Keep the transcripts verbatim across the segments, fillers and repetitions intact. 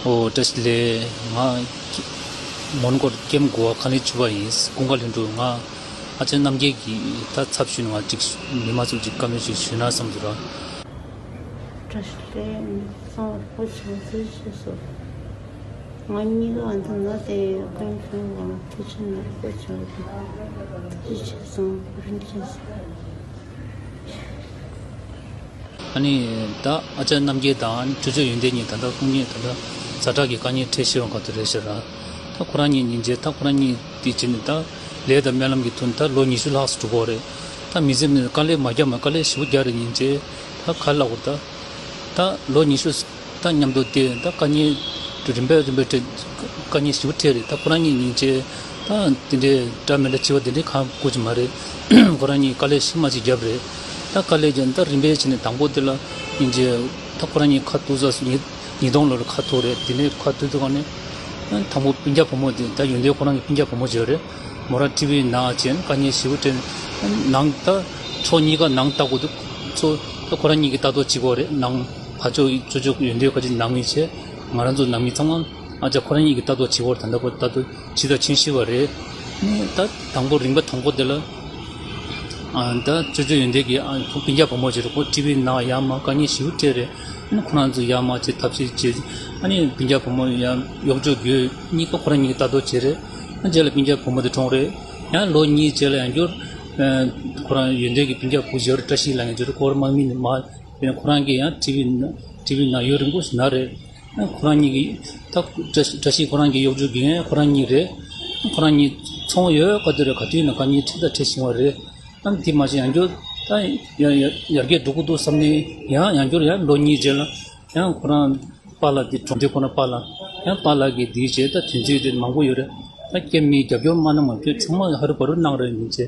ཨོ་བཀྲ་ཤིས་བདེ་ལེགས། ང་མོན་གྷོ་ཀེམ་གོ་བ་ཁང་ལས་བཅུ་པ་ཡིན། ཀུན་དགའ་ལྷུན་གྲུབ། ང་ཨ་ཅག་རྣམ་རྒྱལ་གྱིས་ད་ཚབ་ཞུས་ནས་ང་ཅིག་མི་མང་ཚོར་ཅིག་བཀའ་མོལ་ཅིག་ཞུས་ན་བསམ་འདུག་ར། བཀྲ་ཤིས་བདེ་ལེགས། ཚང་མ་ཕུལ་བྱུང་ཚུལ་ཤེས་སོ། ང་གཉིས་ཀ་ཨ་མདོ་ན་དེ་ཀུན་མཁྱེན་དབང་ཐུགས་ཆེན་ནས་ཕུལ་བྱུང་ཐུགས་ཆེ་སོང་། རིན་ཆེན་སོང་། ཨ་ནི་ད་ཨ་ཅག་རྣམ་རྒྱལ་དང་ཅོ་ཅོ་ཡོན་ཏན་གཉིས་ད་ལྟ་སྐུ་ཉིད་ད་ལྟ་ཛ་དྲག་གི་དཀའ་ངལ་འཕྲད་བཞིན་པ་ག་དུས་རེད་ཤག་ར། ད་ཁོ་རང་གཉིས་ཉིན་བྱེད་ད་ཁོ་རང་གཉིས་དེ་བྱས་ནས་ད་ལས་དང་སྨོན་ལམ་གྱི་མཐུ་ནས་ད་ལོ་ཉི་ཤུ་ལྷག་ཙམ་འགྲོ་གི་ཡོད་རེད། ད་མི་ཚེ་ནི་དཀའ་ལས་མ་བརྒྱབ་མ་དཀའ་ལས་ཞེ་པོ་བརྒྱབ་རེད། ཉིན་བྱེད་ད་ག་རེ་ལབ་དགོས་རེད། ད་ད་ལོ་ཉི་ཤུ་ད་མཉམ་དུ་བསྡད་ད་དཀའ་ངལ་རིམ་པས་རིམ་པས་འཕྲད། དཀའ་ངལ་ཞེ་པོ་འཕྲད་རེད། ད་ཁོ་རང་གཉིས་ཉིན་བྱེད་ད་དེ་འདྲའི་འདྲ་མི་འདྲ་བྱེད་པ་དེ་འདྲའི་གང་དགོས་ཀྱི་མ་རེད། ཁོ་རང་གཉིས་དཀའ་ལས་ཤི་མ་ཅིག་བརྒྱབ་རེད། ད་དཀའ་ལས་བརྒྱབ་ད་རིམ་པས་བྱས་ནས་དང་པོ་དེ་ལ་ཉིན་བྱེད་ད་ཁོ་རང་གཉིས་ཁ་ཐུག་ས་ཉིས་ཉིས་སྟོང་ལོར་ཁ་ཐུག་རེད། དེ་ནས་ཁ་ཐུག་དུས་ག་ནས་དང་པོ་སྤུན་ཀྱག་བུ་མོ་དེ་ད་ཡོན་ཏན་ཁོ་རང་གི་སྤུན་ཀྱག་བུ་མོ་བྱས་རེད། མོ་རང་ཊི་བི་ནང་བྱས་ནས་དཀའ་ངལ་ཞེ་པོ་འཕྲད། ནང་ད་ཕྱོགས་གཉིས་ཀ་ནང་ལྟ་དགོས་འདུག་ཚོ་ད་ཁོ་རང་གཉིས་ཀྱིས་ལྟ་རྟོག་བྱེད་དགོས་རེད། ནང་ཕར་ཕྱོགས་ཅོ་ཅོ་ཡོན་ཏན་ཁ་ཅིག་ནང་མི་བྱས། ང་རང་ཚོ་ནང་མི་ཚང་མ་ཨ་ཅག་ཁོ་རང་གཉིས་ཀྱིས་ལྟ་རྟོག་བྱེད་དགོས་རེད། ད་ལྟ་བར་ལྟ་རྟོག་བྱེད་དང་བྱེད་བཞིན་པ་རེད། ནི་ད་དང་པོ་རིམ་པ་དང་པོ་དེ་ལ་ཨ་ད་ཅོ་ཅོ་ཡོན་ཏན་གྱི་ཨ་སྤུན་ཀྱག་བུ་མོ་ཅིག་རེད། ཁོ་ཊི་བི་ནང་ཡར་མར་དཀའ་ངལ་ཞེ་པོ་འཕྲད་རེད། ཨ་ནི་ཁོ་རང་ཚོ་ཡར་མར་བྱས་ཐབས་ཤེས་བྱས། ཨ་ནི་སྤུན་ཀྱག་བུ་མོ་ཡང་གཡོག་ཅོ་རྒྱུ་གཉིས་ཀ་ཁོ་རང་གཉིས་ཀྱིས་ལྟ་རྟོག་བྱས་རེད། ཨ་རྗེས་ལ་སྤུན་ཀྱག་བུ་མོ་དེ་གྲོངས་རེད། ཡང་ལོ་གཉིས་རྗེས་ལ་ཡང་བསྐྱར་ཨ་ཁོ་རང་ཡོན་ཏན་གྱི་སྤུན་ཀྱག་བུ་ཞིག་ཡོད་རེད། བཀྲ་ཤིས་ལབ་མཁན་ཅིག་རེད། ཁོ་རང་དམག་མི་ནས་མར་ཡིན་ན་ཁོ་རང་གིས་ཡང་ཊི་བི་ནང་ཊི་བི་ནང་ཡུན་རིང་པོ་ཞིག་ན་རེད། ཨ་ཁོ་རང་གཉིས་ཀྱིས་ད་བཀྲ་བཀྲ་ཤིས་ཁོ་རང་གི་གཡོག་ཅོ་རྒན་ཁོ་རང་གཉིས་རེད། ཁོ་རང་གཉིས་ཚོང་ཡོད་ག་དུས་རེད། ག་དུས་ཡིན་ན་དཀའ་ངལ་འཕྲད་དང་འཕྲད་བཞིན་པ་རེད། ཨ་དེ་མ་ཟད་ཡང་བསྐྱར་ད་ཡ་ཡ་ཡར་རྒྱས་འགྲོ་གི་འདུག་བསམ་ནས་ཡང་ཡང་བསྐྱར་ཡང་ལོ་གཉིས་རྗེས་ལ་ཡང་ཁོ་རང་པཱ་ལགས་དེ་གྲོངས་དུས་ཁོ་རང་པཱ་ལགས་ཡང་པཱ་ལགས་ཀྱིས་དེའི་རྗེས་ད་དུས་ཚོད་དེ་མང་པོ་ཡོད་རེད། ད་སྐྱེ་མི་རྒྱབ་སྐྱོར་མ་གནང་མ་ཁྱོད་ཚང་མ་ཧ་རུ་བ་རུ་གནང་རེད། ཡིན་ཚེ་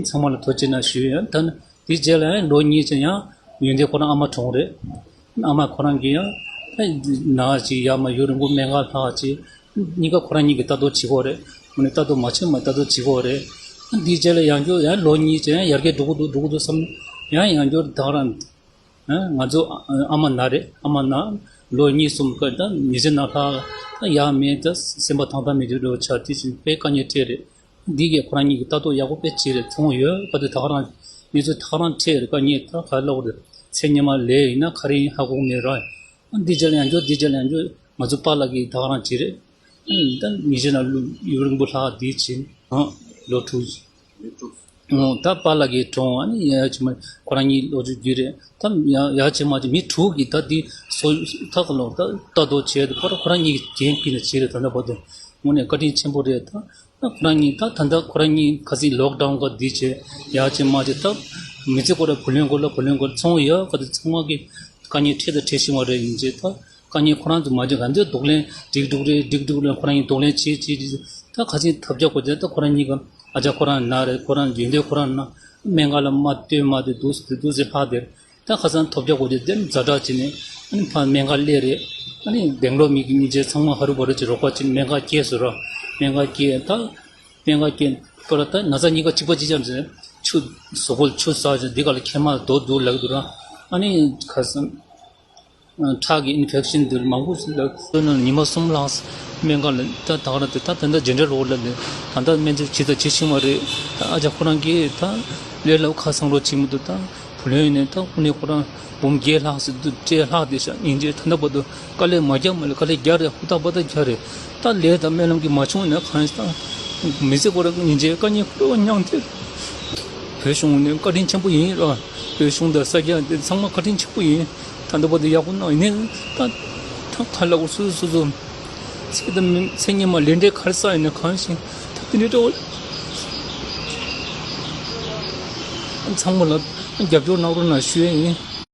ཚང་མ་ལ་ཐུགས་རྗེ་གནང་ཞུས། ཡང་ད་ནི་དེའི་རྗེས་ལ་ཡང་ལོ་གཉིས་ཙམ་ཡང་ཡོན་ཏན་ཁོ་རང་ཨ་མ་གྲོངས་རེད། ཨ་མ་ཁོ་རང་གིས་ཡང་ད་ནག་ཅིག་ཡར་མར་ཡུན་རིང་པོ་སྨན་ཁང་ལྷག་ཅིག་གཉིས་ཀ་ཁོ་རང་གཉིས་ཀྱིས་ལྟ་རྟོག་བྱེད་ཀྱི་ཡོད་རེད། དངོས་གནས་ལྟ་རྟོག་མ་བྱེད་མ་ལྟ་རྟོག་བྱེད་ཀྱི་ཡོད་རེད། འདིའི་རྗེས་ལ་ཡང་བསྐྱར་ཡང་ལོ་གཉིས་ཙམ་ཡང་ཡར་རྒྱས་འགྲོ་གི་འདུག་འགྲོ་གི་འདུག་བསམ། ཡང་ཡང་བསྐྱར་ད་ག་རང་ང་ཚོ་ཨ་མ་ན་རེད། ཨ་མ་ན་ལོ་གཉིས་གསུམ་ཀ་ད་མི་ཚེ་ནང་ལྷག་ད་ཡག་མེད། ད་སེམས་པ་ཐང་ཐང་མེད་དུས་འགྲོ་ཆགས། དེ་བཞིན་དཔེ་དཀའ་ངལ་འཕྲད་རེད། འདི་གས་ཁོ་རང་གཉིས་ཀྱིས་ལྟ་རྟོག་ཡག་པོ་དཔེ་བྱས་རེད། ཚོང་ཡོད་པ་དེ་ད་ག་རང་མི་ཚོ་ད་ག་རང་འཕྲད་རེད། དཀའ་ངལ་ད་ག་རེ་ལབ་དགོས་རེད། ཚེ་སྔོན་མ་ལས་ཡིན་ན་ག་རེ་ཡིན་ཧ་གོ་གི་མེད་ར། འདི་རྗེས་ལ་ཡང་བསྐྱར་འདི་རྗེས་ལ་ཡང་བསྐྱར་ང་ཚོ་པཱ་ལགས་ཀྱིས་ད་ག་རང་བྱས་རེད། ད་མི་ཚེ་ནང་ལུ་ཡུན་རིང་པོ་ལྷག་འདི་བྱས་ཨ་ལོ་དྲུག་ཨོ་ད་པཱ་ལགས་ཀྱིས་གྲོངས། ཨ་ནི་ཡ་ཡ་ཆེ་མ་ཁོ་རང་གཉིས་ལོ་རྒྱུས་རྒྱུས་རེད། ད་ཡ་ཡ་ཆེ་མ་ཅིག་མི་དྲུག་གིས་ད་འདི་སོ་ཐག་ལོ་ད་ལྟ་རྟོག་བྱས་ཏེ་ཁོ་རང་ཁོ་རང་གཉིས་ཀྱིས་འགན་འཁྱེར་ནས་བྱས་རེད། ད་ལྟ་བར་དུ་དངོས་གནས་བཀའ་དྲིན་ཆེན་པོ་རེད། ད་ད་ཁོ་རང་གཉིས་ད་ད་ལྟ་ཁོ་རང་གཉིས་ཁ་སང་ལོག་ཌའུན་ག་འདི་བྱས་ཡ་ཆེ་མ་ཅིག་ད་མི་ཚེ་སྐོར་ལ་བུ་ལོན་སྐོར་ལ་བུ་ལོན་སྐོར་ཚོང་ཡོད་ག་དུས་ཚང་མ་གི་དཀའ་ངལ་འཕྲད་ད་འཕྲད་བཞིན་པ་རེད། ཡིན་ཅེ་ད་དཀའ་ངལ་ཁོ་རང་ཚོ་མ་བརྗེད་ག་འདོད་གདོང་ལེན་འགྲིག་འགྲིག་རེད། འགྲིག་འགྲིག་རེད། ཁོ་རང་གཉིས་གདོང་ལེན་བྱེད་བྱེད་བྱེད་ད་ཁ་ཆེན་ཐབས་ཆག་གོ་ཅེ་ད་ཁོ་རང་གཉིས་ཀ་ཨ་ཅག་ཁོ་རང་ན་རེད། ཁོ་རང་ཡོན་ཏན་ཁོ་རང་ན་སྨན་ཁང་ལ་མ་སྟོན་མ་དེ་འདུག་སེ་འདུག་སེ་ལྷག་དེར་ད་ཁ་སང་ཐོབ་རྒྱག་གོ་ཅེ་དེ་ཛ་དྲག་བྱས་ནས་ཨ་ནི་ཕ་སྨན་ཁང་སླེབས་རེད། ཨ་ནི་སྡེང་ལོ་མིག་གི་མི་ཅེ་ཚང་མ་ཧ་རུ་བ་རུ་ཅེ་རོགས་པ་བྱས་ནས་སྨན་ཁང་སྐྱེལ་སོ་ར། སྨན་ཁང་སྐྱེལ་ད་སྨན་ཁང་སྐྱེལ་པ་ར་ད་ན་ཚ་གཉིས་ཀ་གཅིག་པ་གཅིག་རྐྱང་བྱས་ཆུ་ཟོག་པོ་ཆུ་ཟག་ཅེ་འདི་ག་ལ་མཁལ་མ་རྡོ་འདུག་ལབ་འདུག་ར། ཨ་ནི་ཁ་སང་ཁྲག་གི་ཨིན་ཕེག་ཤིན་འདི་ལ་མང་པོ་ཞིག་ལ་སོ་ན་ཉི་མ་གསུམ་ལྷག་སྨན་ཁང་ལ་ད་ད་ག་ར་དེ་ད་ད་ལྟ་ཇེ་ནེ་རལ་ཝོཌ་ལ་ནི་ད་ལྟ་སྨན་བཅོས་བྱེད་ད་བྱེད་ཤིང་བ་རེད། ད་ཨ་ཅག་ཁོ་རང་གིས་ད་ལས་སླ་པོ་ཁ་སང་རོགས་བྱེད་མི་འདུག་ད་བུ་ལོན་ནས་ད་ཁོ་ནས་ཁོ་རང་འབུམ་བརྒྱད་ལྷག་ཙམ་འདུག་སྤྲད་ལྷག་དེ་ཤག་ཡིན་ཅེ་ད་ལྟ་བར་དུ་དཀའ་ལས་མ་རྒྱག་མ་ལས་དཀའ་ལས་རྒྱག་རེད། ཧུར་ཐག་པ་ཐག་རྒྱག་རེད། ད་ལས་དང་སྨོན་ལམ་གྱིས་མ་བྱུང་ན་གང་ཡིན་ད་མི་ཚེ་ཁོ་རང་ཡིན་ཅེ་དཀའ་ངལ་ཁོ་རང་མྱངས་ཏེ་བོད་གཞུང་ནས་བཀའ་དྲིན་ཆེན་པོ་ཡིན་ར། བོད་གཞུང་དང་ས་སྐྱ་དེ་ཚང་མ་བཀའ་དྲིན་ཆེན་པོ་ཡིན། ད་ལྟ་བར་དུ་ཡག་པོ་གནང་ཡིན་ནའི་ད་ད་ག་ལ་གོ་སོ་སོ་སོ་ཚེ་དང་མི་ཚེ་སྔོན་མ་ལས་འབྲས་ག་རེ་བསགས་ཡིན་ན་གང་ཞིག་ད་དེ་འདྲའི་འདྲ་བོ་ཚང་མ་ལ་རྒྱབ་སྐྱོར་གནང་རོགས་གནང་ཞུ་ཡ་ཡིན།